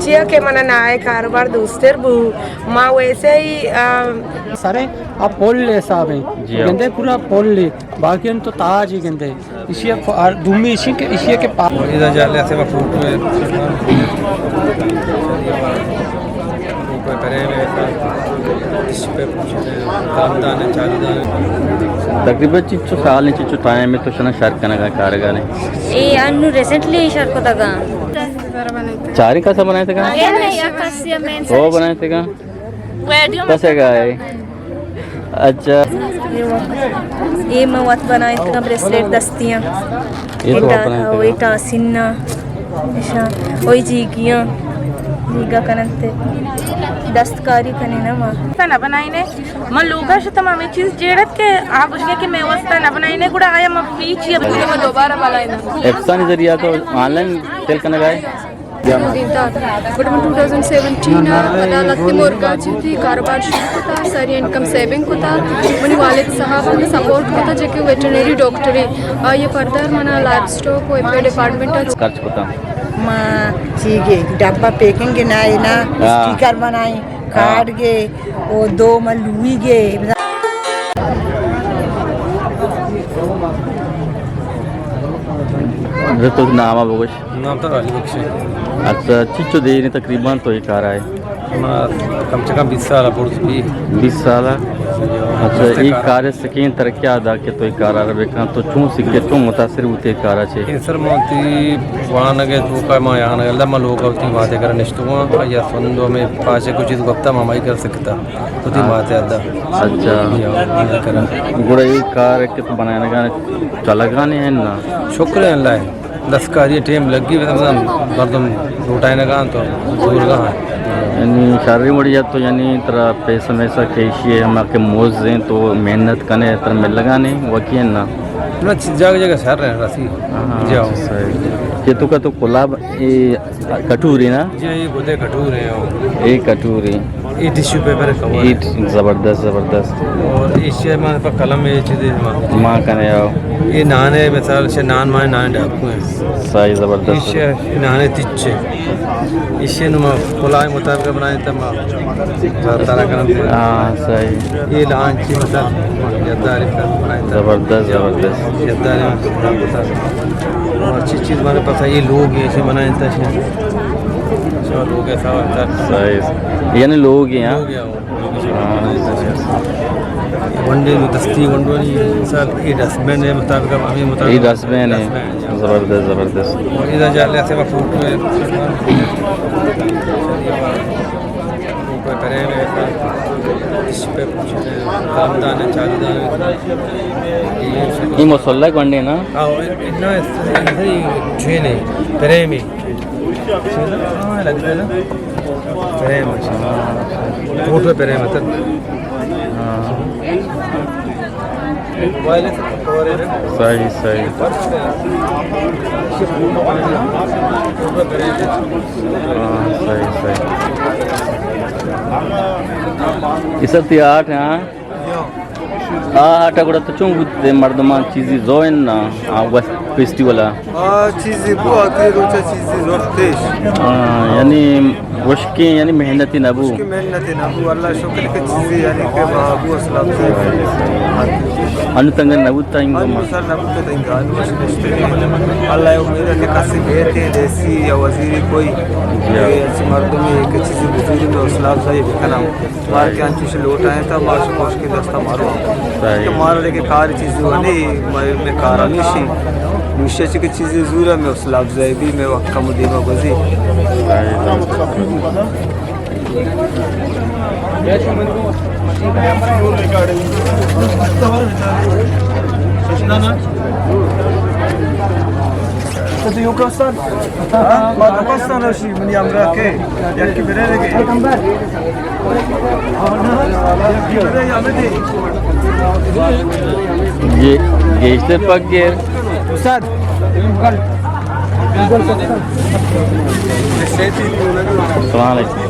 چیا کہ منا نائے کاروبار دوستر بو، ما ویسے ہی، آ، سرے آ پل حساب ہیں۔ جی ہاں۔ گندے پورا پل ہے، باقی ہم تو تاج ہی گندے۔ اسی ف-، آ، دومی اسی کے، اسی کے پا- ادا جالے سے فوٹو ہے۔ تقریباً چنچو سال ہیں، چنچو ٹائم ہے تو شنا شر کنگا کارگا نے؟ اے انو ریسنٹلی شر کو تگا۔ چاری کسا بنائے تگا؟ اے نہیں، یا کسی مین او بنائے تگا؟ ویڈیو کسے گا ہے؟ اچھا۔ اے من وت بنائینتگاں بریسلیٹ دستیاں۔ اے تو اے ٹا-، بنائینتگاں؟ اے ٹاسینا۔ اشاں۔ اوئی جیگیاں۔ جیگا کننتے۔ دستکاری کنیں نا ما۔ نہ بنائینے۔ من لوگا شتم ہمیں چیز جیڑت کہ آ گوشگے کہ میں واسطہ نہ بنائینے، گڑا آیا من پیچ یا دوبارہ بنائینا۔ ایپسانی ذریعہ تو آن لائن سیل کنگا ہے؟ دیدار۔ گڑا من ٹو تھاؤزنڈ سیونٹین ءَ پدا لہتے مورگاچی تھی کاروبار شروع کتا، ساری انکم سیونگ کتا۔ منی والد صاحب ہم سپورٹ کتا، جے کہ ویٹرنری ڈاکٹر ہے۔ آئی پردر منا لائیو سٹاک و ایف ڈپارٹمنٹ ءَ خرچ کتا۔ ما چیگے ڈبہ پیکنگ نہ ہے نا، ہاں۔ اسٹیکر بنائیں، ہاں۔ کارڈ گے، او دو ما لوئی گے۔ تو نام بگوش۔ نام تو علی بخش ہے۔ اچھا، چچو دیر تقریباً تو یہ کار آئے؟ ما کم سے کم بیس سال برز بھی۔ بیس سال؟ اچھا، یہ کار سکین ترقی ادا کہ تو یہ کار آ رہے کن تو چون سکے، چون متاثر ہوتے کار چے؟ یہ سر مونتی وانگے تو کا ما یہاں اللہ ما لوگ ہوتی باتیں کر نشتو ہوں یا سندو میں پاچے کچھ چیز گپتا ما مائی کر سکتا۔ تو تی ہاں۔ ماتے ادا۔ اچھا۔ یا، یا کرا۔ گڑا یہ کار کہ تو بنائے نگانے چلگانے ہیں نا؟ شکر ہے اللہ ہے۔ دستکاری ٹیم لگی، مردم لوٹائینگاں تو زورگاں۔ یعنی شاری مڑی تو یعنی ترا پیسہ میسہ کیشی ہے، ہما کہ موز ہیں تو محنت کنے ترا ملگانے وکی ہے نا؟ نہ، جگہ جگہ شر ہیں رسی۔ ہاں، جاؤ۔ اچھا، صحیح۔ کہ تو کا تو کلاب، اے کٹوری نا؟ جی، یہ گدے کٹور ہیں۔ اے کٹوری۔ یہ ٹشو پیپر ہے، کور ہے۔ یہ زبردست، زبردست۔ اور ایشی ہمارے پاس قلم ہے، یہ چیزیں ہمارے۔ ماں کنے آؤ۔ یہ نان ہے، مثال سے نان مانے نان ڈاکو ہیں۔ صحیح، زبردست۔ ایشی نان ہے تچے۔ ایشی نما کلائے مطابق بنائے تھا ما۔ ہاں، صحیح۔ یہ لانچ مطلب یادداری بنائے تھا۔ زبردست، زبردست۔ یادداری مطلب اور چیز چیز ہمارے پاس ہے، یہ لوگ ہیں، ایسے بنائے تھا۔ صحیح۔ یعنی لوگ ہیں، ہاں؟ ونڈے نو دستی ونڈو نہیں، سر، یہ ڈسٹ بن ہے، مطابق ہمیں مطابق یہ ڈسٹ بن ہے۔ ڈسٹ بن ہے۔ زبردست، زبردست۔ اور ادھر جا لے سے فوٹو ہے۔ اوپر کرے میں اس پہ کچھ ہے، کام دان ہے، چالو دان ہے۔ یہ مسلح ونڈے نا؟ ہاں، اتنا ہے، ٹرین ہے، پرے میں۔ ہاں، لگتا ہے نا؟ پریم، اچھا۔ فوٹو پریم ہے تر۔ ہاں۔ صحیح، صحیح۔ ہاں، صحیح، صحیح۔ یہ سب تھی آرٹ، ہاں؟ آ، آٹا گڑا تو چون بوت دے مردمان چیزی زوئن نا، آ، وس-، فیسٹیول آ۔ آ، چیزی بو، آ، کہ روچا چیزی زورتش۔ آ، یعنی وشکیں، یعنی محنتی نبو۔ وشکیں محنتی نبو، اللہ شکر کہ چیزی یعنی کہ با-، بو اصل انو تنگ نبوتا انگو ما۔ انو سر نبوتا انگو، انو وش نشتے۔ اللہ امید ہے کہ کسی بیتے دیسی یا وزیری کوئی، جی ہاں۔ کہ اچھی مردمی کہ چیزی بزرگی میں حوصلہ افزائی بکنم۔ مارا کہ انچوش لوٹائینتا، مارا چہ پشکیں دستا مارو۔ صحیح۔ کہ مارا دگہ کار چیزے و نی، مئے، مئے کار ہمیش انت۔ نوشہ چہ کہ چیزے زورا مئے حوصلہ افزائی بی، مئے وقت کم دیما گوزی۔ صحیح۔ تو یو کستان؟ ہاں، ما دو کستان رشی، منی ہمراہ کے، یکی برے رگے۔ یہ گیشتر پک گیر۔ استاد۔ السلام علیکم۔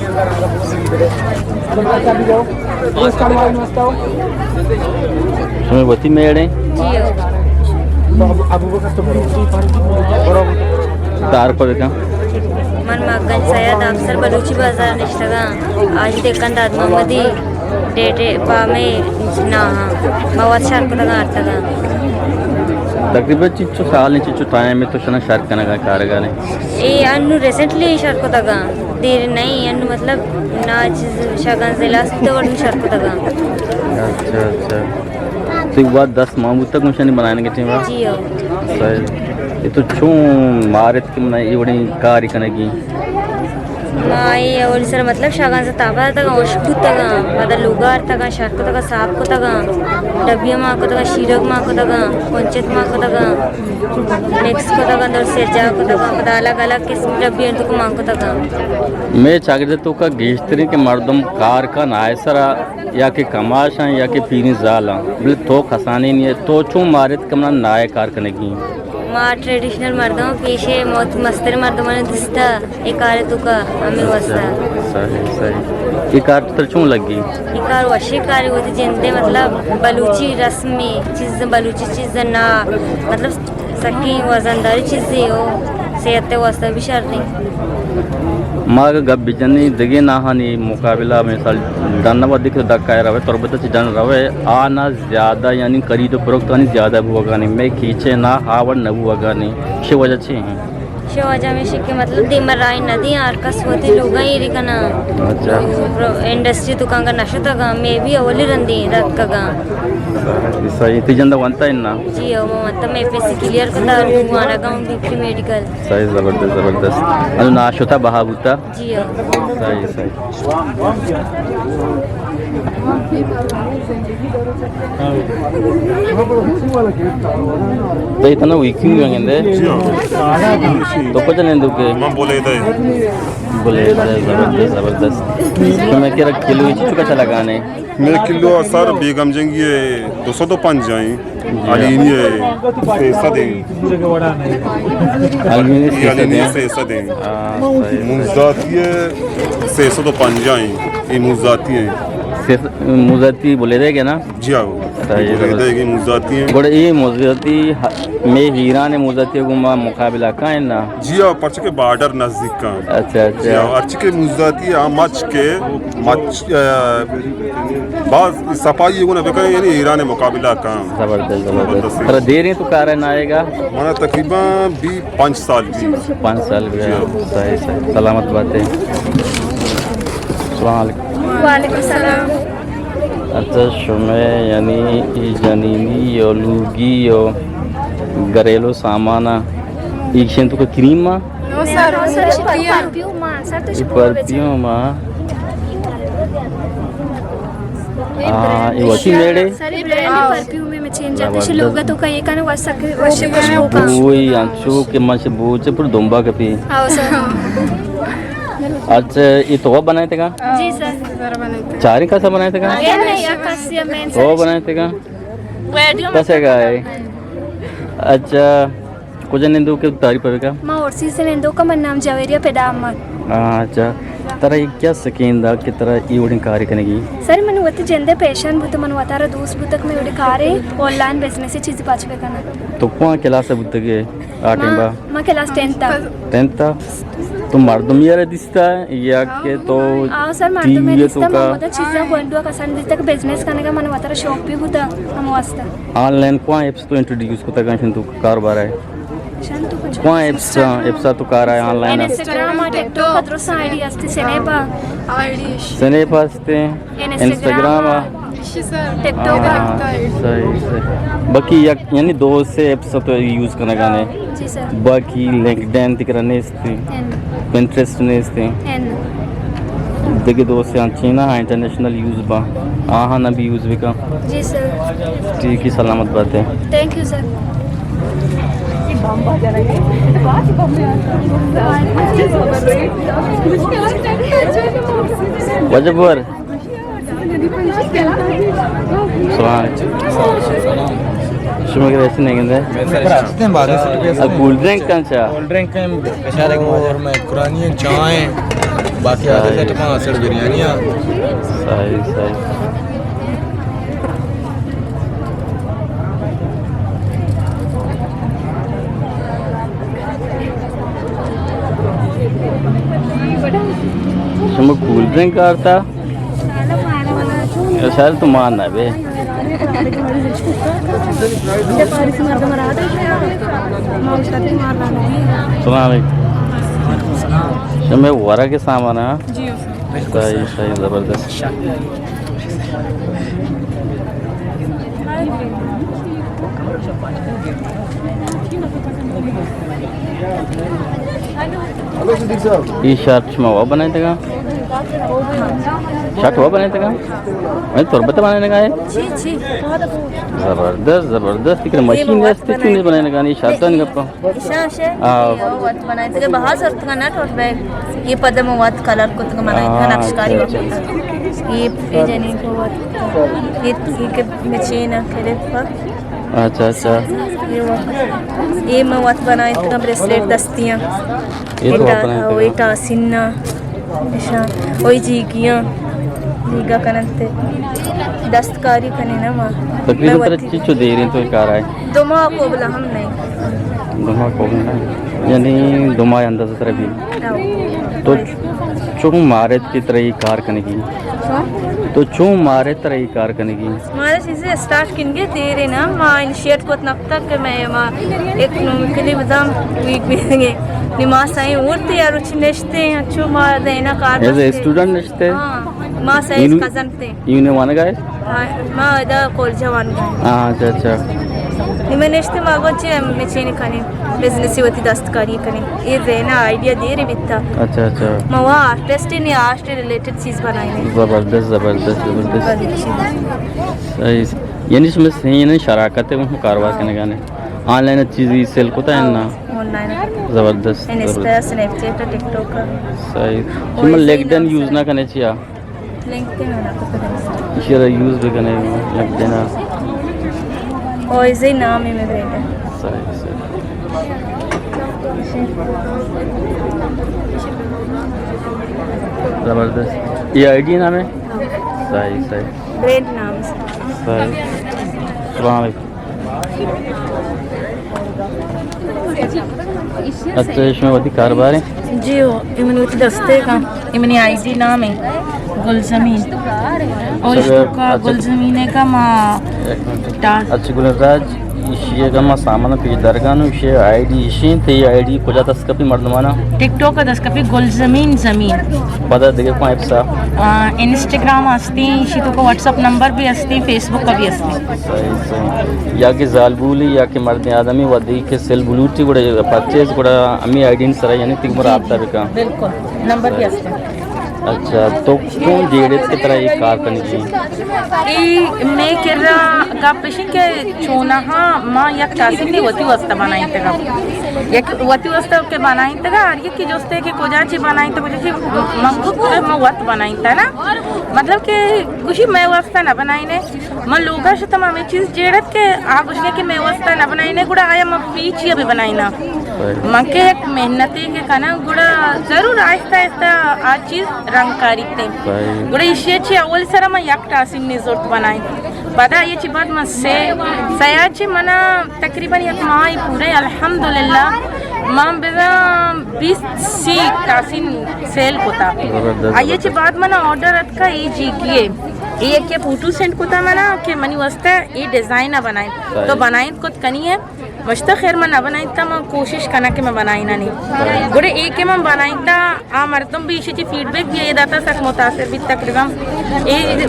شمئے وتی میڑ ایں؟ جی ہو۔ دار پر کن۔ من مگن سید افسر بلوچی بازار نشتگاں۔ آج دکان داد محمدی ڈیٹے پامے نہ ہاں۔ ما وت شر کتگاں آرتگاں۔ تقریباً چچو سال نے، چچو ٹائم ہے تو شنا شر کنگا کارگا نے؟ اے انو ریسنٹلی شر کتگاں۔ دیر نہیں، انو مطلب نا چیز شگان ضلع تو ورن شر کتگاں۔ اچھا، اچھا۔ تو ایک بات دس ماہ بوتگ گوشانی بنانے کے ٹائم؟ جی ہو۔ صحیح۔ یہ تو چون مارت کہ من اے وڑیں کاری کنگی؟ ما اے اولی سر مطلب شاگان سے تابا تگا، اشک بوتگا، پدا لوگا آرتگا، شر کتگا، صاف کتگا، ڈبیا مان کتگا، شیرگ مان کتگا، کنچت مان کتگا، مکس کتگا، در سجا کتگا، پدا الگ الگ قسم ڈبیا تو مان کتگا۔ میں چاگرد تو کا گیشترین کہ مردم کار کا نائسرا یا کہ کماش آں یا کہ پیریں زال آں، بلے تو کسانیں نیے، تو چون مارت کہ منا نائے کار کنگی؟ ما ٹریڈیشنل مردم، پیشے موت مستر مردمانی دستا اے کار تو کا ہمیں واسطہ۔ صحیح، صحیح۔ اے کار تو تر چون لگی؟ اے کار وشی کاری ہوتی جندے، مطلب بلوچی رسمی چیز، بلوچی چیز نا، مطلب سکیں وزنداری چیزے ہو، صحت ءِ واسطہ بھی شر نہیں۔ ما اگہ گپ بجنیں دگہ ناہانی مقابلہ، مثال ڈن ودی کہ دکا روے، تربت چہ ڈن روے، آ نا زیادہ یعنی خرید و فروخت آنی زیادہ بوگانی، میں کیچے نا ہاوڑ نہ بوگانی، چہ وجہ چی ہیں؟ چہ وجہ میں کہ مطلب دیما رائی نہ دی، ہر کس وتی لوگاں ایری کنا۔ اچھا۔ انڈسٹری دکان کا نشتگا، میں بھی اولی رندی رتکگا۔ صحیح، تی جندہ ونتا انا؟ جی ہو، ما مطلب میں پیسے کلیئر کتا، وانگا ہوں ڈیوٹی میڈیکل۔ صحیح، زبردست، زبردست۔ انو نا شتا بہا بوتا؟ جی ہو۔ صحیح، صحیح۔ تو اتنا ویکنگ گندے؟ جی ہو۔ تو کجا نندوکے؟ من بلیدہ۔ بلیدہ، زبردست، زبردست۔ تو میں کہہ رہا کلو چکا چلا گانے؟ میں کلو سر بیگم جنگی ہے، دو سو پنجاہ ہیں۔ جی۔ علینی ہے، سہ سد ہیں۔ علینی یہ علینی ہے، سہ سد ہیں۔ سہ سد ہیں۔ ہاں، صحیح، صحیح۔ موزاتی ہے، سہ سد و پنجاہ ہیں۔ یہ موزاتی ہیں۔ سہ سد، موزاتی بلیدہ کہ نا؟ جی ہاں، صحیح، بلیدہ کہ موزاتی ہیں۔ گڑا یہ موزاتی ہ-، میں ایران موزاتی گو ما مقابلہ کائیں نا؟ جی ہاں، پرچہ کہ بارڈر نزدیک کا۔ اچھا، اچھا۔ جی ہاں، ہرچی کہ موزاتی ہم مچ کے، مچ، آ، باز صفائی گونا بکن، یعنی ایران مقابلہ کا۔ زبردست، زبردست۔ ترا دیریں تو کار ہے نہ آئے گا؟ منا تقریباً بھی پنچ سال بھی۔ پنچ سال بھی۔ جی ہاں۔ صحیح، صحیح۔ سلامت بات ہے۔ السلام علیکم۔ وعلیکم السلام۔ اچھا، شمے یعنی ای جنینی یا لوگی یا گھریلو سامان ایشن تو کریم ما؟ نو سر، نو سر، پرفیوم ما، سر تو شکر پرفیوم ما۔ ہاں، یہ وتی میڑے؟ سر، یہ برانڈ پرفیوم میں چینج آتے، لوگ تو کہیں کنے واسطہ کہ وشے خوشبو کا۔ وہی انچو کہ من سے بوچے پر دمبا کپی۔ ہاں، سر۔ اچھا، یہ تو بنائے تھے کا؟ جی، سر۔ چاریں کسا بنائے تھے کا؟ یہ نہیں، یہ کس، یہ مین تو سر۔ بنائے تھے کا؟ ویڈیو کسے کا ہے؟ اچھا۔ کجا نندوکے، تعریف بکا؟ ما اورسی سے نندوکا، من نام جویریہ پدا احمد۔ ہاں، اچھا۔ ترا یہ کیا سکین دا کہ ترا یہ وڑیں کارے کنگی؟ سر، من وتی جندے پیشن بوت، من وتارا دوست بوتک، میں وڑیں کارے آن لائن بزنس چیزی پاچ بکنا۔ تو کواں کلاس بوتگے آ ٹائم با؟ ما کلاس ٹینتھ تا۔ ٹینتھ تا؟ تو مردمی یارا دیستا یا کہ تو آ، سر، ٹی وی مردمی دیستا، توکا؟ من وتا چیزاں گونڈو کسان دیستا کہ بزنس کنگا، من وتارا شوق بھی بوتا، ہم واسطہ۔ آن لائن کواں ایپس تو انٹروڈیوس کتا گا شن تو کاروبار ہے؟ شن تو کچھ کواں ایپس، ایپس تو کار ہے آن لائن؟ انسٹاگرام، ٹک ٹاک، پترو سا آئی ڈی ہستی، سنیپا۔ سنیپا ہستے، انسٹاگرام۔ ٹک ٹاک۔ ہاں، صحیح، صحیح۔ باقی یک، یعنی دو سے ایپس تو یوز کنگا نے۔ جی سر۔ باقی لنکڈین تکرا نیست۔ پنٹریسٹ نیست ہیں۔ دگہ دوست انچینا انٹرنیشنل یوز با، آہاں نہ بھی یوز بکا۔ جی سر۔ ٹھیک ہے، سلامت بات ہے۔ تھینک یو سر۔ وجہ بور۔ سلام علیکم۔ شما کہ رسید نگندے؟ آ، کولڈ ڈرنک کن چا؟ کولڈ ڈرنک کن، کشار ایک اور میں قرآنی ہیں، چائے ہیں، باقی آدھے سیٹ پانچ سیٹ بریانی ہیں۔ صحیح، صحیح۔ شما کول ڈرنک آرتا؟ سر تو مان نہ بے۔ السلام علیکم۔ شما ورگ سامان ہاں؟ جی، سر۔ صحیح، صحیح، زبردست۔ اے شرٹ شما وا بنائینتگا؟ شرٹ وا بنائینتگا؟ اے تربت بنائینتگا اے؟ جی، جی۔ زبردست، زبردست۔ کہ مشین است، چون بنائینتگا؟ اے شرٹ نہ گپا۔ ایشاں شے، آ۔ اے وت بنائینتگ، بہا زرتگ نہ ٹوٹ بیگ۔ اے پد من وت کلر کتگ، بنائینتگ، آ، نقش کاری اچھا، وت اچھا۔ کتگ۔ اے، اے جنین کو وت۔ اے، اے کہ مچین کلپ۔ اچھا، اچھا۔ اے وت۔ اے من وت بنائینتگ، بریسلیٹ دستیاں۔ اے تو اے وت ٹا-، بنائینتگ؟ او، اے ٹاسین نا۔ اشاں، اوئی جیگیاں، جیگا کننت، دستکاری کنیں نا ما۔ تقریباً ترا چنچو دیر انت تو کار آئے؟ دو ماہ قبل ہم نہیں۔ دو ماہ قبل نہیں۔ یعنی دو ماہ اندازہ ترا بھی۔ ہاں۔ تو چون مارت کہ ترا اے کار کنگی؟ ہاں؟ تو چون مارت ترا اے کار کنگی؟ مارا چیزے اسٹارٹ کنگے دیرے نا، ما انیشیٹ کت نہ کتگ کہ مئے ما اکنامکلی بزاں ویک بیتگیں۔ نی ما سائیں اورت یا روچی نشتیں، انچو ما ذہنا کار ایز اے بستے۔ اسٹوڈنٹ نشتے؟ ہاں، ما سائیں اینو-، کزن تے۔ یوں نے وانگا ہے؟ ہاں، ما ادا کالج وانگا ہے۔ ہاں، اچھا، اچھا۔ نی میں نشتے ما گو چے مچین کنیں، بزنس وتی دستکاری کنیں۔ اے ذہنا آئیڈیا دیرے بیتا۔ اچھا، اچھا۔ ما وا آرٹسٹ نی آرٹ ریلیٹڈ چیز بنائیں۔ زبردست، زبردست، زبردست۔ بلے چیز۔ صحیح۔ یعنی شما سین شراکت ءَ کاروبار، ہاں، کنگا نے؟ آن لائن چیزی سیل کتا ہے نا؟ آن لائن۔ زبردست، انسٹا، زبردست۔ سنیپ چیٹ، ٹک ٹاک۔ صحیح۔ اور شما لنکڈ ان یوز نہ کنے چیا؟ لنکڈ ان نہ کنے۔ شرا یوز بکنے لنکڈ ان۔ اور ایزے نام ہے میرے۔ صحیح، صحیح۔ زبردست۔ یہ آئی ڈی نام ہے؟ ہاں۔ صحیح، صحیح۔ برانڈ نام ہے۔ صحیح۔ السلام علیکم۔ اچھا، شما وتی کاروبار ہیں؟ جی ہو، اے منی وتی دستے کا، اے منی آئی ڈی نام ہے گلزمین۔ اور اچھا، اس کا اچھا۔ گلزمین کا ما ایک منٹ۔ ٹا- اچھا، گلزاد، ایشی ءَ گما سامان پیش درگانو، ایشی آئی ڈی ایشی، تے آئی ڈی کجا دست کپی مردمانا؟ ٹک ٹاک ءَ دست کپی گلزمین زمین۔ پدا دگہ کوئی ایپس آ؟ آ، انسٹاگرام ہستی، ایشی تو کو واٹس ایپ نمبر بھی ہستی، فیس بک کا بھی ہستی۔ صحیح، صحیح۔ یا کہ زالبولی یا کہ مرد آدمی ودی کہ سیل بلوٹی گڑا پرچیز گڑا ہمیں آئی ڈی سرا یعنی تک رابطہ بکا۔ بالکل، نمبر بھی ہستی۔ اچھا، تو کون جیڑت کہ ترا یہ کار کنگی؟ اے مئے کرا گپ اش انت کہ چوناہا ما یک ٹاسینے وتی واسطہ بنائینتگا۔ یک وتی واسطہ کہ بنائینتگا، ہر یکے جستے کہ کجا چی بنائینتگ، کجا چی من گوشت کہ ما وت بنائینتا نا۔ مطلب کہ گوشی مئے واسطہ نہ بنائینے۔ من لوگا شتم ہمے چیز جیڑت کہ آ گوشگے کہ مئے واسطہ نہ بنائینے، گڑا آیا من پی چیا بہ بنائینا؟ صحیح۔ من کہ یک محنتے کہ کناں، گڑا ضرور آہستہ آہستہ آ چیز رنگ کاریت۔ صحیح۔ گڑا ایشی چی اول سرا من یک ٹاسینے زرت بنائیں۔ پدا ایشی بعد من سے، سیا چی منا تقریباً یک ماہ پورے الحمدللہ من بزاں بیست سی ٹاسین سیل کتا۔ زبردست، آئی چی زبردست۔ بعد منا آرڈر اتکا اے جیگی اے۔ اے یکے فوٹو سینڈ کتا منا کہ منی واسطہ اے ڈیزائن بنائیں۔ صحیح۔ تو بنائیں کت کنی ہے۔ مشتا خیر من نہ بنائینتا، من کوشش کناں کہ من بنائینانی۔ صحیح۔ گڑے اے کہ من بنائینتا، آ مردم بھی ایشی چی فیڈ بیک بھی اے داتا سک متاثر بیت تقریباً۔ اے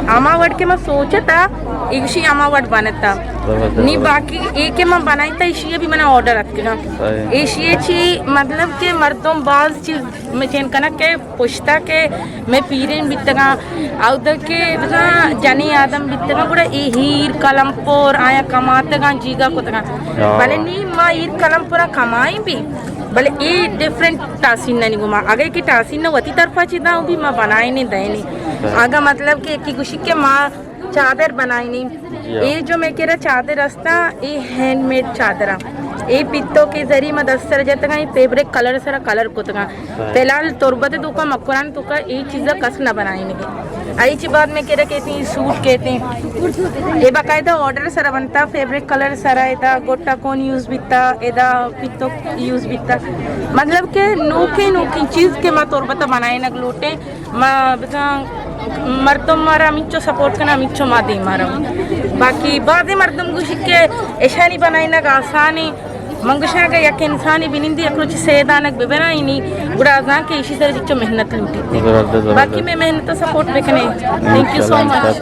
ہما وڑ کہ من سوچتا، ایشی ہما وڑ بنتا۔ زبردست، نی زبردست۔ باقی اے کہ من بنائینتا، ایشی بھی منا آرڈر اتکگا۔ صحیح۔ ایشی چی مطلب کہ مردم باز چیز مچین کنک کہ پشتا کہ مئے پیرین بیتگاں، اودا کہ بزاں جنین آدم بیتگاں، گڑا اے ہیر کلمپور آیا کماتگاں جیگا کتگاں۔ ہاں۔ بلے نی ما ہیر کلمپورا کمائیں بھی، بلے اے ڈیفرنٹ ٹاسین نی گوما۔ اگے کہ ٹاسین نہ وتی طرفا چی داں بھی ما بنائینے دئینے۔ ہاں۔ اگا مطلب کہ کی گوشی کہ ما چادر بنائینی۔ جی ہاں۔ اے جو مئے کرا چادر استا، اے ہینڈ میڈ چادر آ۔ اے پیتو کے ذریعے ما دست سر جتگاں، اے فیبرک کلر سرا کلر کتگاں۔ فی الحال تربت توکا مکران توکا اے چیزا کس نہ بنائینگے۔ اے چی بعد میں کہہ رہے کہتے ہیں سوٹ کہتے ہیں۔ اے باقاعدہ آرڈر سرا بنتا، فیبرک کلر سرا، ادا گوٹا کون یوز بیتا، ادا پیتو یوز بیتا۔ مطلب کہ نوکیں نوکیں چیز کہ ما تربت بنائینگ لوٹیں۔ ما بزاں مردم مارا ہمینچو سپورٹ کن، ہمینچو ما دیما رو۔ باقی بازیں مردم گوشی کہ اشانی بنائینگ آسان ہے۔ من گوشاں کہ یک انسانی بنندی یک روچ سے دانگ بہ بنائینی، گڑا زان کہ ایشی سر چو محنت لوٹی۔ زبردست، زبردست۔ باقی میں محنت سپورٹ بکنے۔ تھینک یو سو مچ۔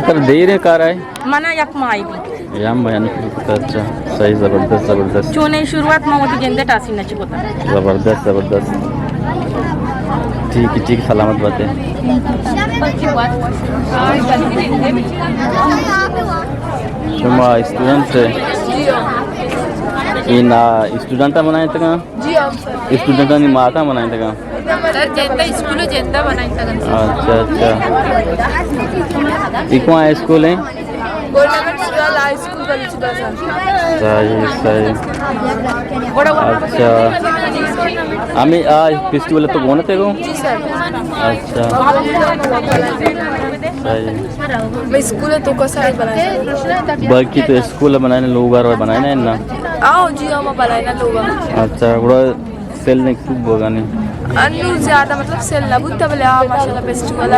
پر دیر ہے کار آئے؟ منا یک ماہ بھی۔ یا میں، اچھا، صحیح، زبردست، زبردست۔ چونیں شروعات ما وتی جندے ٹاسی نہ چکتا۔ زبردست، زبردست۔ ٹھیک، ٹھیک، سلامت باتے۔ شما اسٹوڈنٹ ہے؟ اے نا اسٹوڈنٹ بنائے تکا؟ جی ہاں سر۔ اسٹوڈنٹانی ماتا بنائے تکا؟ سر، جندا اسکول جندا بنائے تکا۔ اچھا، اچھا۔ اے کون ہائی اسکول ہے؟ گورنمنٹ سرال ہائی اسکول بلوچ بازار۔ صحیح، صحیح۔ اچھا۔ ہمیں آ فیسٹیول تو گونا تھے گو؟ جی سر۔ اچھا۔ صحیح۔ میں اسکول تو کو سر بنائے۔ باقی تو اسکول بنائے، لوگ آر بنائے نا؟ آؤ جی، ہم بنائے نا لوگ۔ اچھا، گڑا سیل نے خوب بوگانی؟ انو زیادہ مطلب سیل نہ بوتا، بلے آ ماشاءاللہ فیسٹیول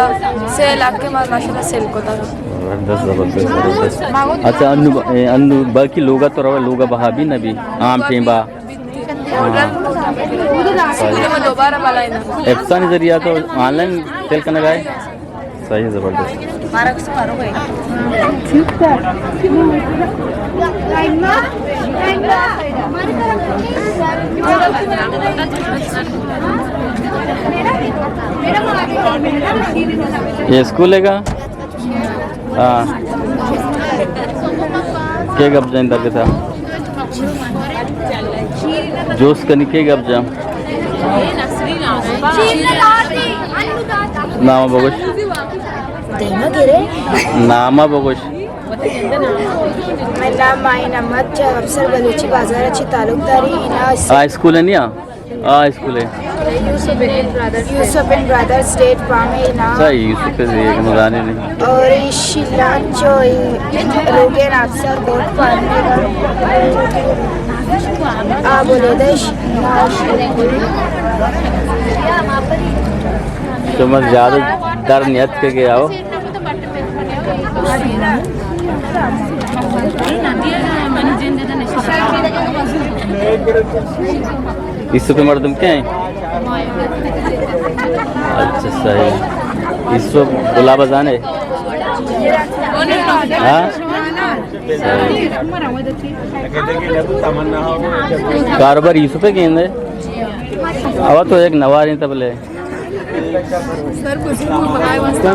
سیل آ کے ما-، ماشاءاللہ سیل کو تا۔ زبردست، زبردست، زبردست۔ اچھا، انو، اے، انو باقی لوگا تو روے، لوگا بہا بھی نہ بھی عام ٹیم با۔ ہاں۔ اسکول میں دوبارہ بلائے نا۔ ایپسانی ذریعہ تو آن لائن سیل کرنے گئے؟ صحیح، زبردست۔ یہ اسکول ہے گا؟ ہاں۔ کے گپ جائیں در کتا؟ جوس کنی کے گپ جا؟ نام بگوش۔ دیما گرے۔ نام بگوش۔ میں نام معین احمد، چہ افسر بلوچی بازار چی تعلق داری۔ اینا آ اسکول ہے نیا؟ آ اسکول ہے۔ یوسف اینڈ برادر، یوسف اینڈ برادر اسٹیٹ پامے نا۔ صحیح، یوسف ہے، یہ مزانے نہیں۔ اور شیلان چو روگن افسر بہت پامے نا۔ آ بولے دش۔ شما زیادہ در نیت کے گیا ہو۔ ایسو پہ مردم کیا ہیں؟ اچھا، صحیح۔ ایسو گلاب زانے؟ ہاں؟ صحیح۔ کاروبار ایسو پہ گیندے؟ اب تو ایک نواریں تبلے۔ سر، کچھ بھی بنائے واسطہ۔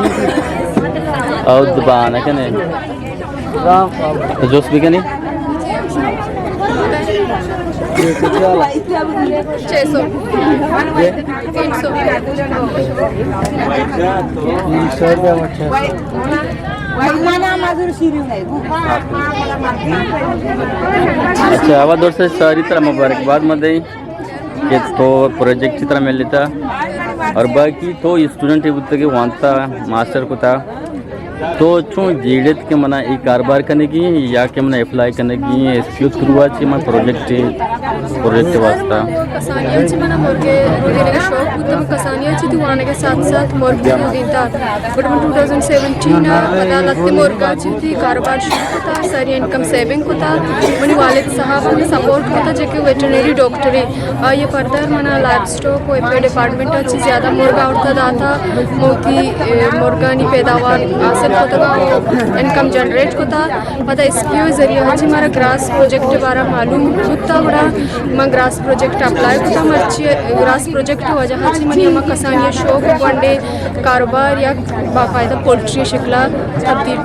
او دبان ہے کہ نہیں؟ تو جوس بھی کہ نہیں؟ چھ سو۔ تین سو۔ اچھا، آواز دور سے ساری طرح مبارکباد مدئی۔ کہ تو پروجیکٹ چی طرح ملتا اور باقی تو اسٹوڈنٹ بوتا کہ وانتا ماسٹر کتا، تو چون جیڑت کہ منا ای کاروبار کنگی یا کہ منا اپلائی کنگی، اس کے تھرو چی من پروجیکٹ، پروجیکٹ واسطہ؟ کسانیاں چی منا مرگے روگے شوق بوتا، کسانیاں چی تو وانگے ساتھ ساتھ مرگے روگے تا۔ بٹ من ٹو تھاؤزنڈ سیونٹین ءَ پدا لہتے مرگاں چہ وتی کاروبار شروع کتا، ساری انکم سیونگ کتا۔ منی والد صاحب ءَ منی سپورٹ کتا، جیکہ ویٹرنری ڈاکٹرے۔ آئی ءَ فردر منا لائیو اسٹاک و ایف پی او ڈپارٹمنٹ ءَ چہ زیادہ مرگ آورتا داتا۔ من وتی، اے، مرگانی پیداوار حاصل کتگا و انکم جنریٹ کتا۔ پدا ایس پی او ذریعہ چہ مارا گراس پروجیکٹ بارا معلوم بوتا، گڑا من گراس پروجیکٹ اپلائی کتا۔ مرچی گراس پروجیکٹ وجہ چہ منی ہما کسانی شوق گونڈے کاروبار یک باقاعدہ پولٹری شکلا تبدیل۔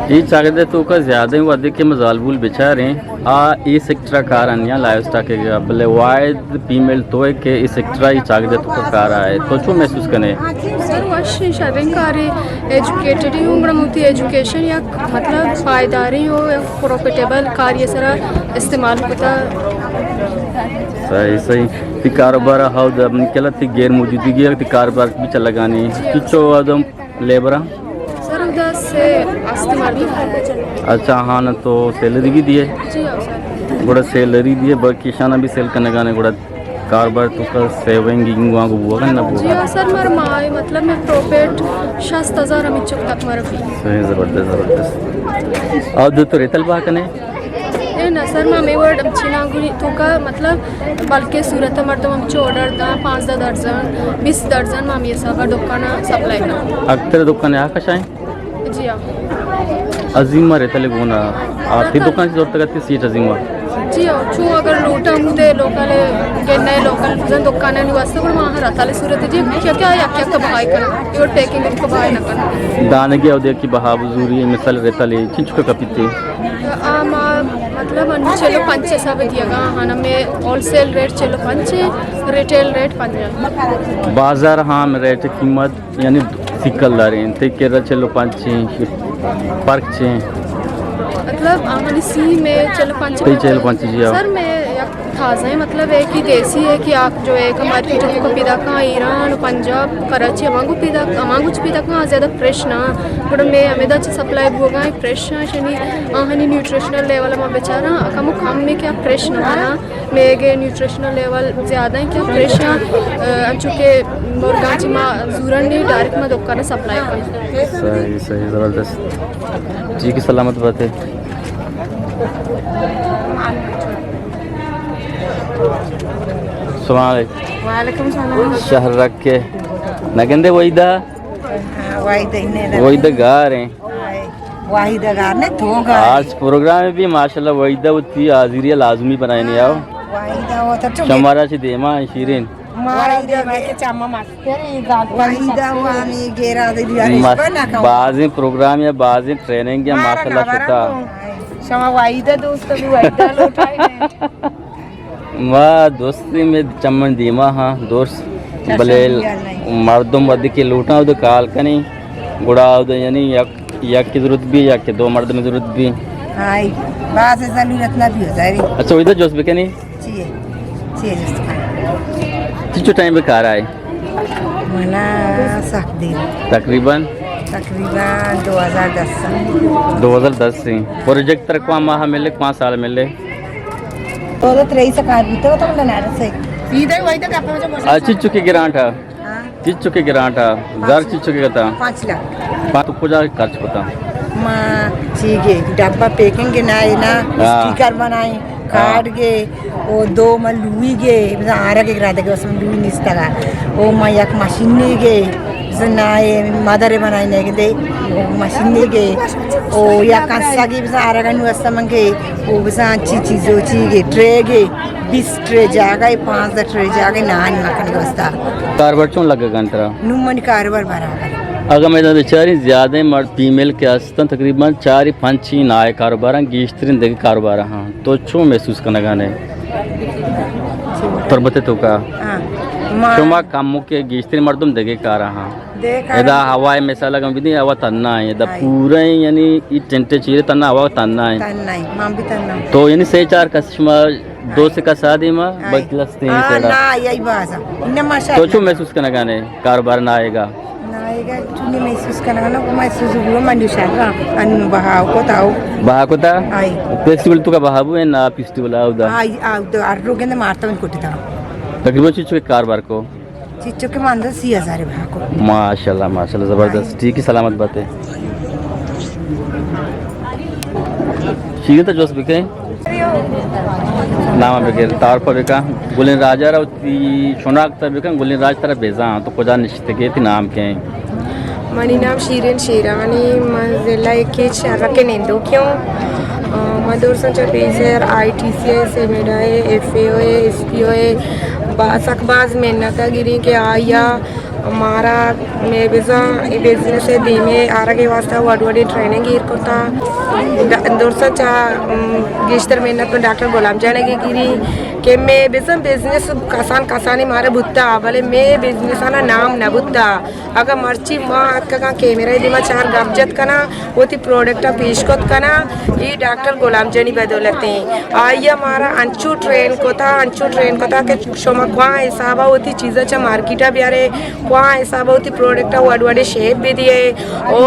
اے چاگرد ءِ توکا زیادہ وھدے کہ ما زالبول بچاریں، آ اے سیکٹر ءَ کار ءَ نیاں، لائیو سٹاک ءَ، بلے واحد فیمیل تو ئے کہ اے سیکٹر ءَ اے چاگرد ءِ توکا کار ءَ ئے۔ تو چون محسوس کن ئے؟ سر، وش شریں کارے، ایجوکیٹڈ ہوں، گڑا من وتی ایجوکیشن یک مطلب پائیداریں و یک پروفیٹیبل کارے ءِ سرا استعمال کتا۔ صحیح، صحیح۔ تئی کاروبار ءَ ہود منی خیال ءَ تئی غیر موجودگی ءَ تئی کاروبار بھی چلگا نی۔ تو چو آدم لیبر ءَ؟ سر، اودا سے است مردم۔ اچھا، ہاں، نہ تو سیلری بھی دیئے؟ جی ہاں سر۔ گڑا سیلری دیئے، باقی شان بھی سیل کنگا نی، گڑا کاروبار توکا سیونگ انگو آنگو بوگا نہ بوگا؟ جی ہاں سر، مر ماہ مطلب میں پروفٹ شست ہزار ہمیں چک تک مر بھی۔ صحیح، زبردست، زبردست۔ اور دو تو ریتل بہا کنے؟ اے نہ سر، ما ہمے وڑ ہمچی ناگونی توکا، مطلب، بلکہ صورت مردم ہمچو آرڈر داں، پانزدہ درزن، بیست درزن، ما ہمے حساب دکان سپلائی کناں۔ اکثر دکان آ کشائیں؟ جی ہاں۔ عظیمہ ریتل گونا، آ، تئی دکان سے زورتگ ات سیٹ عظیمہ؟ جی ہاں، چون اگر لوٹا ہمودے لوکل، کہ نئے لوکل بزن دکان نی واسطے، گڑا ما ریتل صورت جی، کیا کیا یک یک بہائی کناں، یہ پیکنگ کو بہائی نہ کناں۔ دانگی او دیکھی بہا بزوری، مثال ریتل چنچو کپیتے؟ آ، ما، مطلب، انو چل و پنچ حساب دیگا، ہاں، ہمیں ہول سیل ریٹ چل و پنچ ہے، ریٹیل ریٹ پنجاہ۔ بازار ہاں ریٹ قیمت یعنی سیکل داریں، تے کرا چل و پنچ ہیں، فرق چے ہیں؟ مطلب، آہانی سی میں چل و پنچ تے چل و پنچ، جی ہاں۔ سر، میں یک تازہ ہے، مطلب، ہے کہ دیسی ہے کہ آپ جو ہے کہ مارکیٹ کو پیدا کہاں، ایران، پنجاب، کراچی، ہمانگو پیدا، ہمانگو چ پیدا کہاں، زیادہ فریش نہ۔ گڑا میں ہمیدا چ سپلائی بوگا ہے، فریش ہاں، شنی آہانی نیوٹریشنل لیول ما بچاراں، کم و کم میں کیا فریش نہ بنا، میگے نیوٹریشنل لیول زیادہ ہیں، کیا فریش ہاں، آ، انچو کہ مرگاں چی ما زورن نہیں، ڈائریکٹ ما دکان سپلائی کناں۔ صحیح، صحیح، زبردست۔ ٹھیک ہے، سلامت بات ہے۔ السلام علیکم۔ وعلیکم السلام۔ شہر رکھ کے نگندے وحیدہ؟ ہاں، وحیدہ ہی نہیں رہا۔ وحیدہ گار ہیں۔ ہائے، وحیدہ گار نے تو گار۔ آج پروگرام بھی ماشاءاللہ وحیدہ وتی حاضری لازمی بنائے نہیں آؤ۔ وحیدہ وہ تو چپ۔ شمارا چی دیما ہے شیرین۔ مارا دیما کے چاما مست۔ وحیدہ وہ ہمیں گیرا دے دیا، مست۔ بازیں پروگرام یا بازیں ٹریننگ یا ماشاءاللہ شتا۔ شما وحیدہ دوست بھی وحیدہ لوٹائے۔ ما دوستی میں چمن دیما ہاں دوست، چشم بلے دیال نہیں۔ مردم ودی کے لوٹاں ودی کال کنی، گڑا ودی یعنی یک، یک کی ضرورت بھی، یک کے دو مردم ضرورت بھی۔ ہائی، باز ضرورت نہ بھی ہو جائے۔ اچھا، ادھر جوست بکنی؟ چی ہے؟ چی ہے جوست کھانا؟ چچو ٹائم پہ کار آئے؟ منا سخت دیر۔ تقریباً؟ تقریباً دو ہزار دس سے۔ دو ہزار دس سے۔ پروجیکٹ تر کواں ماہ ملے، کواں سال ملے؟ دو ہزار تریس سے کار بیتا تو بنارس سے۔ سیدھے وہی تک آپ۔ اچھی چکی گرانٹ ہے۔ ہاں۔ چیز چکے گرانٹ ہے، زر چیز چکے کتا؟ پانچ لاکھ۔ پانچ تو کجا خرچ کتا؟ ما چیگے ڈبہ پیکنگ نائے نا، ہاں۔ اسٹیکر بنائیں، ہاں۔ کارڈ گے، او دو ما لوئی گے، بزاں آرگ گرا دگے، اس میں لوئی نیستگا۔ او ما یک ماشین گے، بزاں نائے مادر بنائیں گے دے، او ماشین گے، او یک انسگی بزاں آرگ نو استمنگے، او بزاں چی چیزو چیگے، ٹرے گے۔ بیست ٹرے جاگہ، پانزدہ ٹرے جاگہ نان مکن دوستا۔ کاروبار چون لگا گن ترا؟ نو منی کاروبار برابر۔ اگاں میں بچاری زیادہ مرد فیمیل کہ ہستن، تقریباً چاری پنچی نائے کاروباراں، گیشترین دگہ کاروبار ہاں۔ تو چون محسوس کنگا نے؟ تربت تو کا؟ ہاں۔ ما شما کم کے گیشترین مردم دگہ کارا ہاں۔ دیکھ ادا ہوا مثال اگاں بدی، ہوا تنہا ہے، ادا ہاں۔ پورا ہے، یعنی یہ ٹینٹ چیرے تنہا ہوا تنہا ہے۔ تنہا ہے، مان بھی تنہا۔ تو یعنی سے چار کس شما دو سے کس آدی ما، ہاں۔ بس لستے ہیں ہاں، سیڑا۔ نا، یہی بازا۔ انہا ماشاءاللہ۔ تو چون محسوس کنگا نے، کاروبار نہ آئے گا؟ نہ آئے گا، چونی محسوس کنگا نا، کو محسوس ہوا، من جو شاکا، ان بہاو کو تاو۔ بہا کو تا؟ آئی۔ فیسٹیول تو کا بہا بو ہے نا، فیسٹیول آو دا؟ آئی، آو دا، ہر روگن مارتا ان کوٹی تا۔ تقریباً چیز چکے کاروبار کو؟ چیچو کے ماندہ سی ہزار بہا کو۔ ماشاءاللہ، ماشاءاللہ، زبردست۔ ٹھیک ہے، سلامت بات ہے۔ شیرین تا جوست بکے۔ نام بکے، تعارف بکا۔ گلین راجا را وتی شناخت بکن، گلین راج ترا بیزان، تو کجا نشتگے، تی نام کے؟ منی نام شیرین شیرانی، من ضلع ایکیچ شہرک نندوکی ہوں۔ آ، من درساں چہ پیسر آئی ٹی سی ء، سیمیڈا ء، ایف اے او ء، ایس پی او ء، با-، سک باز محنت ء گریں کہ آئی ء مارا مئے بزاں اے بزنس ءِ دیما آرگ ءِ واستہ وڑ وڑیں ٹریننگ ایر کرتا۔ د-، درساں چہ، ام، گیشتر محنت پہ ڈاکٹر غلام جان ءَ گری کہ مئے بزاں بزنس کسان کسانی مارا بوتا، بلے مئے بزنسانا نام نہ بوتا۔ اگاں مرچی ما اتکگاں کیمرہ ءِ دیما چار گپ جت کناں، وتی پروڈکٹاں پیش کت کناں، اے ڈاکٹر غلام جانی بدولت ایں۔ آئی ءَ مارا انچو ٹرین کتا، انچو ٹرین کتا کہ شما کواں حسابا وتی چیزاں چہ مارکیٹا بیارے، کواں حسابا وتی پروڈکٹا وڑ وڑیں شیپ بدیے، او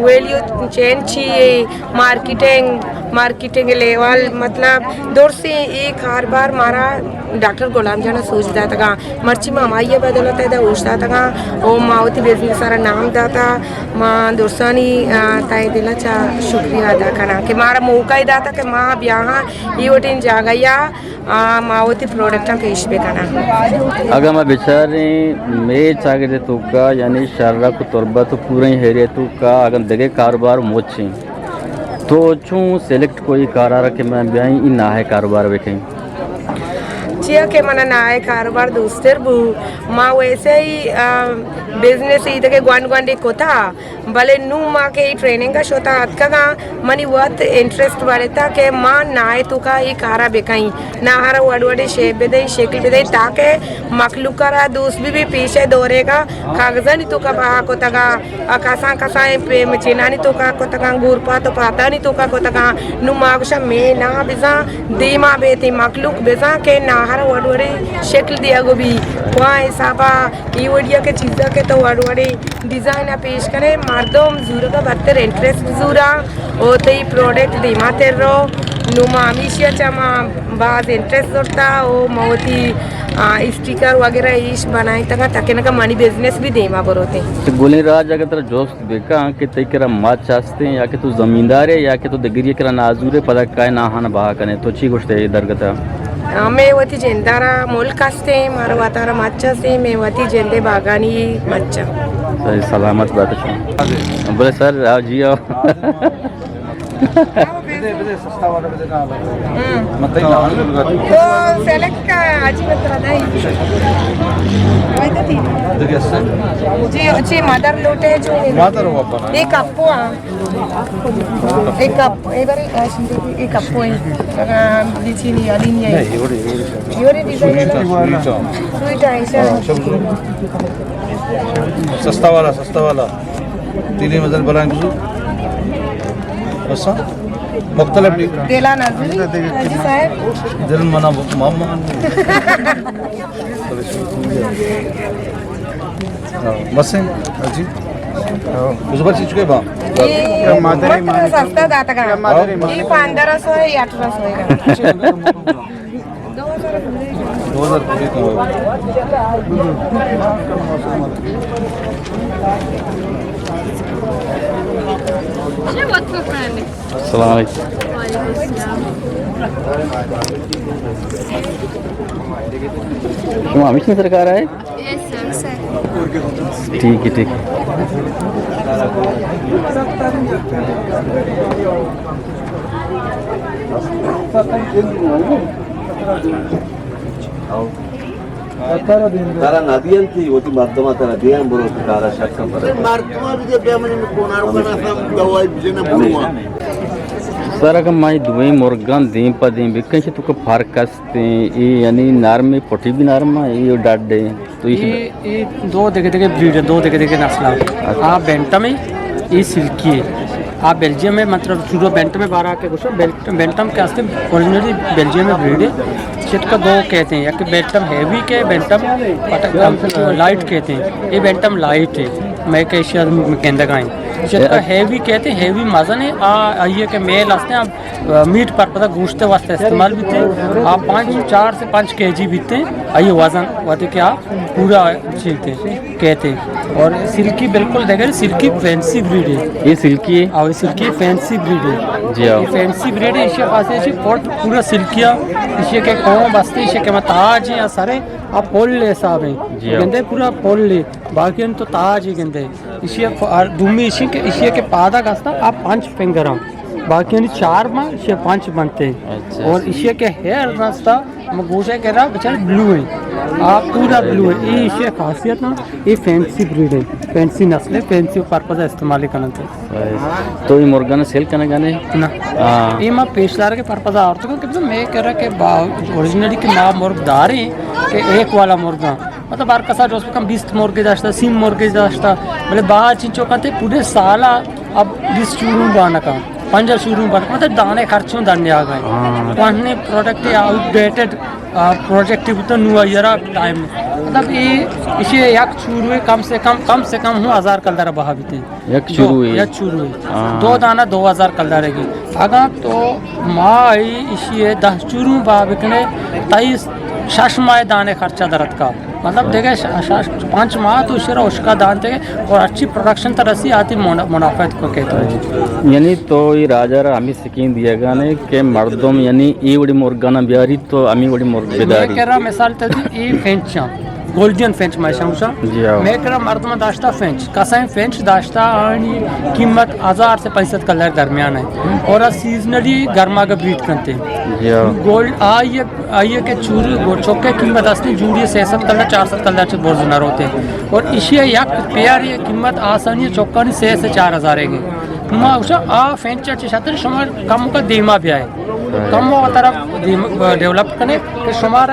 ویلیو چین چی اے، مارکیٹنگ، مارکیٹنگ لیول، مطلب درسیں اے کاربار مارا ڈاکٹر غلام جان ءَ سوج داتگاں۔ مرچی ما ہمائی ءِ بدولت ءَ ادا اوشتاتگاں و ما وتی بزنس ءَ را نام داتا۔ ما درسانی، آ، تہ دل ءَ چہ شکریہ ادا کناں کہ مارا موقع ءَ داتا کہ ما بیاہاں اے وٹیں جاگہ ءَ، آ، ما وتی پروڈکٹاں پیش بکناں۔ اگاں ما بچاریں مئے چاگرد ءِ توکا، یعنی شرک و تربت و پوریں ایریا ءِ توکا اگاں دگہ کاروبار مچیں، تو چون سلیکٹ کوئی کارا را کہ من بیائیں ای ناہے کاروبار بکنیں؟ چیا کہ منا ناہے کاروبار دوستر بو، ما ویسے ہی، آ، بزنس ای دگہ گونڈ گونڈی کتا، بلے نوں ما کہ ای ٹریننگ ءَ شتا اتکگاں، منی وت انٹرسٹ بڑتا کہ ما ناہے توکا ای کارا بکنیں، ناہرا وڑ وڑی شیپ بدئیں، شکل بدئیں، تاکہ مخلوق ءَ را دوست بہ بی۔ پیش ءِ دور ءَ کاغذانی توکا بہا کتگا، ءُ کسان کسان پہ مچینانی توکا کتگاں، گورپات و پاتانی توکا کتگاں۔ نوں ما گوشاں مے نا بزاں دیما بیتیں مخلوق بزاں کہ ناہر وڑ وڑیں شکل دیگ بی۔ کواں حسابا ای وڑیا کہ چیزا کہ تو وڑ وڑیں ڈیزائن ءَ پیش کنے، مردم زورگا بدتر انٹرسٹ زوراں و تئی پروڈکٹ دیما تر رو۔ نوں ما ہمیشی ءَ چہ ما باز انٹرسٹ زرتا و ما وتی، آ، اسٹیکر وغیرہ ایش بنائینتگاں تاکہ نکا منی بزنس بھی دیما بروتیں۔ گلیں راج اگر ترا جوست بکاں کہ تئی کرا مچ ہستیں یا کہ تو زمیندارے یا کہ تو دگری کرا نازورے، پدا کائے ناہان بہا کنے، تو چی گوشتے اے درگتا؟ ہمے وتی جندارا ملک ہستیں، مارا وتارا مچ ہستیں، میں وتی جندے باگانی مچ۔ سلامت بات شما۔ بولے سر، آؤ جی آؤ۔ ہم۔ تو سلیکٹ کا آجی متر دائی۔ جی، جی، مدر لوٹے جو۔ مدر ہوا پر۔ ایک اپو، ہاں۔ ایک اپو، ایک بار ایک اپو ہے۔ آ، بیچی نہیں، علی نہیں ہے۔ یوری ڈیزائن ہے۔ سویٹ ہے، سویٹ ہے، ایسا۔ سستا والا، سستا والا۔ تیلی مزن بلائیں کسو۔ بس، ہاں۔ مختلف نہیں۔ دلا نظری، حاجی صاحب۔ دل منا ماما۔ ہاں، بس ہیں۔ حاجی۔ ہاں۔ اس بار چیز کے با؟ یہ مادری مطلب مانی۔ سستا داتا کا۔ مادری مانی۔ یہ پندرہ سو ہے یا اٹھارہ سو ہے؟ دو ہزار پوری تو۔ السلام علیکم۔ وعلیکم السلام۔ شما ہمیش میں سرکار آئے؟ یس سر۔ ٹھیک ہے، ٹھیک ہے۔ ترا ندیان تھی، وتی مردماں ترا دیان برو، تو کارا شک کن پر۔ مردماں بھی دے بیا منی کونار کنا سم دوائی بجنے بوا۔ سر، اگر مائی دوئیں مرگاں دیم پہ دیم بکن، چہ تو کہ فرق است ایں، اے یعنی نرم ایں، پٹی بھی نرم ایں، اے ڈڈ ایں۔ تو اے اے، اے دو دگہ دگہ بریڈ ایں، دو دگہ دگہ نسل ایں۔ اچھا۔ آ بینٹم ایں، اے سلکی ایں۔ آ بیلجیم ایں، مطلب شروع بینٹم ایں بارہ کے گوشو، بیل-، بینٹم کے ہستے اوریجنلی بیلجیم ایں بریڈ ایں۔ چت کا دو کہتے ہیں، یک بینٹم ہیوی کے، بینٹم پتہ کم لائٹ کہتے ہیں۔ اے بینٹم لائٹ ایں، میں کہ شاید گندگا ایں۔ چت کا ہیوی کہتے ہیں، ہیوی مزن ایں، آ، آئیے کہ میل ہستے ہیں، میٹ پرپس ءَ گوشت ءِ واستہ استعمال بیتے۔ آ پنچ، چار سے پنچ کے جی بیتے۔ آئی وزن وتے کہ آ پورا چیتے کہتے۔ اور سلکی بالکل دگہ، سلکی فینسی بریڈ ایں۔ اے سلکی ایں؟ آ، اے سلکی فینسی بریڈ ایں۔ جی ہاں۔ اے فینسی بریڈ ایں، ایشی خاصیت ایں، پٹ پورا سلکی ایں۔ ایشی کہ کون بستے، ایشی کہ تاج ایں، سرے آ پل حساب ایں۔ جی ہاں۔ گندے پورا پل ایں، باقی ہم تو تاج ایں گندے۔ ایشی ف-، آ، دومی ایشی کہ، ایشی کہ پادا گستا آ پنچ فنگر ایں۔ باقی یعنی چار بن، ایشی پنچ بنتے۔ اچھا۔ اور ایشی کہ ہیئر رستا، ہم گوشے کہ را بچار بلو ایں۔ آ پورا بلو ہے۔ اے ایشی خاصیت نا، اے فینسی بریڈ ہے، فینسی نسل ہے، فینسی پرپز استعمال کننت۔ تو اے مرگاں سیل کنگا نے؟ نہ۔ ہاں۔ اے ما پیشدار کے پرپز آورت کہ میں کرا کہ اوریجنلی کہ ما مرگ داریں کہ ایک والا مرگاں، مطلب ہر کسا جو اس کم بیست مرگے داشتا، سی مرگے داشتا، بلے باہر چنچو کنتے پورے سالا اب بیست شوروم بانکا، پنجاہ شوروم بانکا، مطلب دانے خرچوں دنیا گئے۔ ہاں۔ پہنے پروڈکٹ آؤٹ ڈیٹڈ، آ، پروجیکٹ بوتا نو ایئر ٹائم۔ مطلب اے، ایشی یک چوروے کم سے کم، کم سے کم ہوں ہزار کلدار بہا بیتے۔ یک چوروے؟ یک چوروے۔ ہاں۔ دو دانہ دو ہزار کلدار گی۔ اگاں تو ماہ ایشی دہ چوروں بہا بکنے، تئی شش ماہ دانے خرچہ درت کا۔ مطلب دیگہ ش-، ش-، پانچ ماہ تو شرا اشکا دانتے اور اچھی پروڈکشن تا رسی آتی منا-، منافع کو کہتے ہیں۔ یعنی تو یہ راجا را ہمیں سکین دیا گا نے کہ مردم یعنی ای وڑی مرگانا بیاری تو ہمیں وڑی مرگ بداری۔ میں کرا مثال تا دی ای فینچ چاں، گولڈین فینچ میں شاں۔ جی ہاں۔ میں کرا مردم داشتا فینچ، کسائیں فینچ داشتا آنی قیمت ہزار سے پانچ سد کلر درمیان ہے اور سیزنلی گرما کا بریڈ کنتے۔ جی ہاں۔ گولڈ آئیے آئیے کہ چوری گو چوکے قیمت استی جوڑی سے سد کلدار، چار سد کلدار چہ برز نہ روتے۔ اور ایشی یک پیاری قیمت آسانی چوکانی سے سے چار ہزار ہے گی۔ ما اوشا آ فینچا چہ شتر شما کم کا دیما بیائے۔ کم و طرف دیم-، ڈیولپ کنے کہ شمارا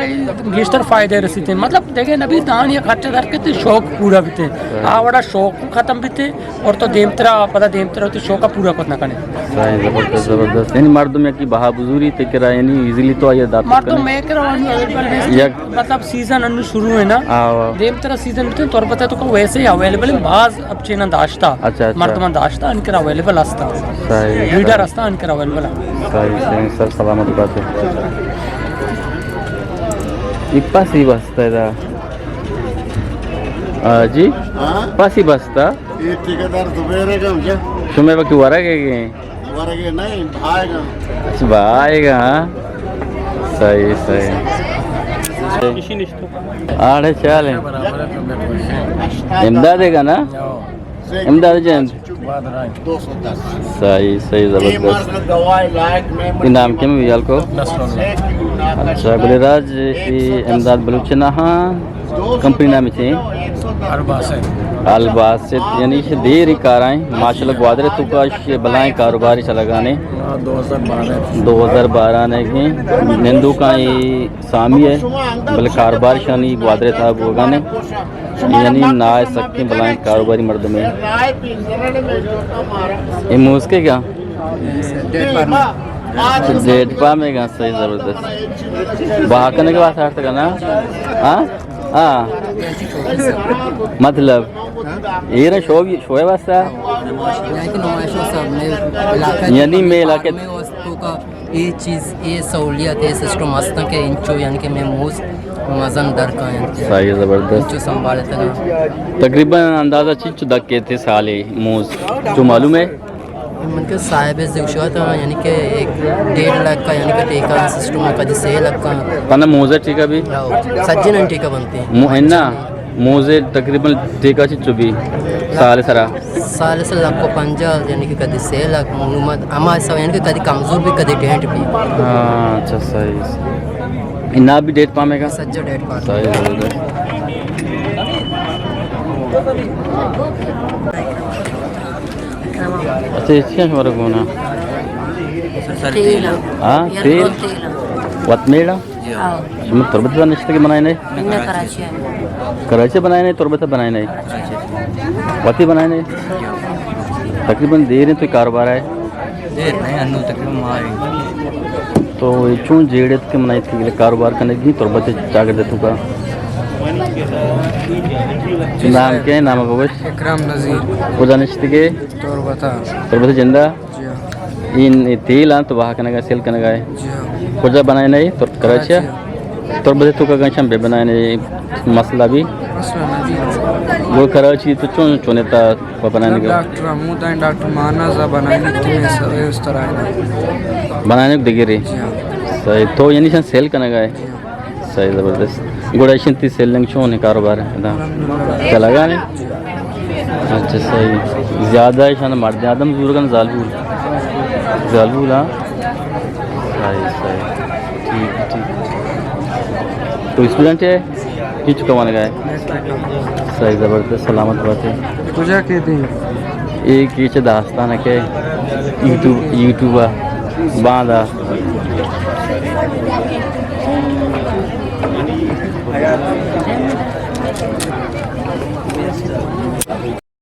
گیشتر فائدے رسیتے۔ مطلب دیکھے نبی دان یہ خرچہ در کے تے شوق پورا بیتے۔ آ وڑا شوق ختم بیتے۔ اور تو دیمترا، پدا دیمترا تو شوق پورا کت نہ کنے۔ صحیح، زبردست، زبردست۔ یعنی مردم یکی بہا بزوری تے کرا، یعنی ایزیلی تو آئیے دات مردم کنے۔ میں کرا وانی اویلیبل ہے۔ یک مطلب سیزن انو شروع ہے نا۔ آوا۔ دیمترا سیزن تو تربت تو کو ویسے ہی اویلیبل ہے، باز اب چینا داشتا۔ اچھا، اچھا۔ مردم داشتا، ان کرا اویلیبل ہستا۔ صحیح، لیڈر صحیح۔ ہستا، ان کرا اویلیبل ہے۔ صحیح، صحیح، سر سلامت بات ہے۔ اپا سی بستا ہے دا۔ آ، جی؟ ہاں؟ پاسی بستا؟ اے ٹھیکیدار زبیر ءِ گم جا۔ شمئے وتی ورگ ءَ گئے؟ ورگ ءَ نہ، بھائے گا۔ اچھا، بھائے گا، ہاں۔ صحیح، صحیح۔ آڑے چالیں۔ امداد ءِ گا نا؟ امداد جان۔ صحیح، صحیح، زبردست۔ اے نام کیا میں یال کو؟ نصر اللہ۔ اچھا، گلے راج، اے امداد بلوچ نا ہاں۔ کمپنی نام چے؟ الباسط۔ الباسط، یعنی ایشی دیر ہی کار آئیں۔ ماشاءاللہ گوادر تو کا ایشی بلائیں کاروباری چلگانے۔ ہاں، دو ہزار بارہ۔ دو ہزار بارہ نے کی نندو کا یہ سامی ہے، بلے کاروبار شانی گوادر تھا بوگانے۔ یعنی نا سکیں بلائیں کاروباری مردمے۔ اے موز کے گا؟ ڈیٹ پا میں گا، صحیح زبردست۔ بہا کنے کے واسطے ہر تک نا؟ ہاں؟ ہاں۔ مطلب، اے نا شو، شو واسطہ؟ یعنی میں علاقہ یعنی میں علاقے میں واسطوں کا اے چیز، اے سہولیت، اے سسٹم ہستاں کہ انچو یعنی کہ میں موز مزن در کائیں۔ صحیح، زبردست۔ انچو سنبھالتگاں۔ تقریباً اندازہ چنچو دکے تھے سالے موز؟ تو معلوم ہے؟ من کہ صاحب زوشوا تھا، یعنی کہ ایک ڈیڑھ لاکھ کا، یعنی کہ ٹھیکہ سسٹم ہے، کدی سے لاکھ کا۔ پنا موزہ ٹھیکہ بھی؟ ہاں، سجن ٹھیکہ بنتے ہیں۔ مو-، ہے نا؟ موزے تقریباً ٹھیکہ چنچو بی سال سرا؟ سال سرا لکھ و پنجاہ، یعنی کہ کدی سے لاکھ، معلومات ہما حساب، یعنی کہ کدی کمزور بھی، کدی ڈیٹ بھی۔ ہاں، اچھا، صحیح، صحیح۔ انا بھی ڈیٹ پامے گا؟ سجو ڈیٹ پامے۔ صحیح، صحیح۔ اچھا، اس کے شمارا کون ہے؟ تیل۔ ہاں، یار، تیل۔ تیل۔ وت میڑا؟ ہاں۔ شما تربت ءَ نشتگ بنائینے؟ اناں کراچی ءَ۔ کراچی ءَ بنائینے، تربت ءَ بنائینے؟ وتی بنائینے؟ تقریباً دیر انت تو کاروبار ءَ؟ دیر نہ، انوں تقریباً ماہ انت۔ تو اے چون جیڑ ات کہ من اتکگ کاروبار کنگی تربت ءِ چاگرد ءِ توکا؟ نام کئے؟ نام بگوش۔ اکرام نذیر۔ کجا نشتگے؟ تربت ءَ۔ تربت ءَ جندا؟ جی ہاں۔ این تیل آں تو بہا کنگا، سیل کنگا ہے؟ جی ہاں۔ کجا بنائینے؟ تر-، کراچی؟ کراچی۔ تربت ءِ توکا گنشم بہ بنائینے، مسئلہ بھی؟ مسئلہ نہ بھی۔ وہ کراچی تو چون، چون تا بنائینے گا؟ ڈاکٹر حمود ہیں، ڈاکٹر مانا زا بنائینے، تمہیں سوے اس طرح ہے۔ بنائینے کو دگرے؟ جی ہاں۔ صحیح۔ تو یعنی شان سیل کنگا ہے؟ جی ہاں۔ صحیح، زبردست۔ گڑا ایشی تئی سیلنگ چون ہے، کاروبار ہے ادا؟ الحمدللہ۔ چلگا نے؟ اچھا، صحیح۔ زیادہ ایشان مرد آدم زورگن، زالبول؟ زالبول، ہاں۔ صحیح، صحیح۔ ٹھیک، ٹھیک۔ تو اسٹوڈنٹ ئے؟ کچ کمانگا ئے؟ صحیح، زبردست، سلامت باتے۔ کجا کئیت ئے؟ اے کیچ داستان کہ یوٹیوب، یوٹیوب ءَ باندا۔